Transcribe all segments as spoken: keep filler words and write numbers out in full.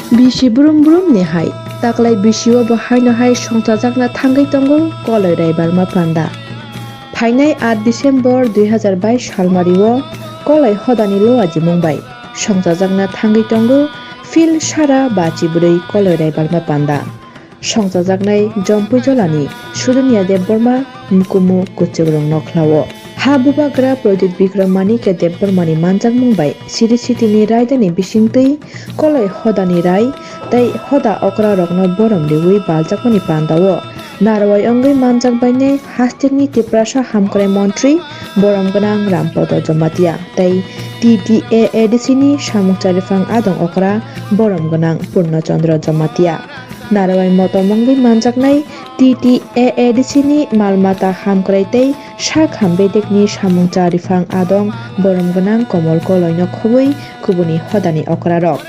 Bisi brum brum ni hai, taklai bisi o bo haino hai songchajakna thangwi tongo Koloi Raibarma panda. Phainai aat December dui hazar bais salmari o Koloi hodani luajimung bai songchajakna thangwi tongo Phil Sara bachi bwrwi Koloi Raibarma panda. Songchajaknai Jompui Jolani Sudunia Debbarma, Mkumu Kuchukrung Nokhlao. Ha bubagra Pradyut Bikram Manikya Debbarmani manjakmung bai siri sitini raidani bisingtwi Koloi hodani rai tei hoda okrarokno borom riwi baljakmani pandao narwai wngwi manjak bainai hasteni Tiprasa hamkrai montri borom gwnang Rampada Jamatia tei T T A A D C ni samung chariphang adong okra borom gwnang Purna Chandra Jamatia. Narwai motom wngwi manjaknai T T A A D C ni malmata hamkrai tei sak ham bedekni samung chariphang adong borom gwnang Komol Koloino khobwi kubuni hodani okrarok.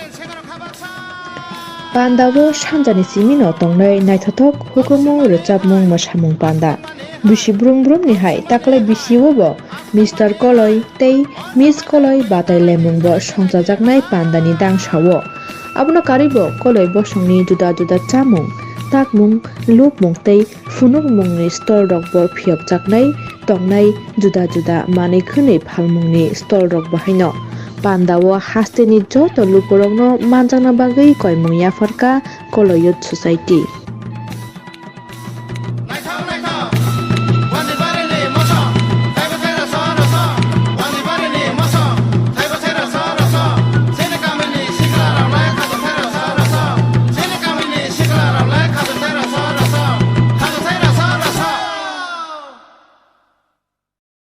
Pandao sanjani simino tongnai naithothok hukumu rwchapmung mwsamung panda. Bisi brum brumni hai taklai bisi o bo Mister Koloi tei Miss Koloi batai lemung bo songchajaknai pandani dangsao. Abono karwibo Koloi bosongni juda juda chamung, takmung, lupmung tei phunukmungni stall rok bo phiyokjaknai tongnai juda juda manwi khwnwi phalmungni stall rok bo haino. Pandao hasteni joto lukurokno manjakna bagwi koimung yapharkha Koloi Youth Society.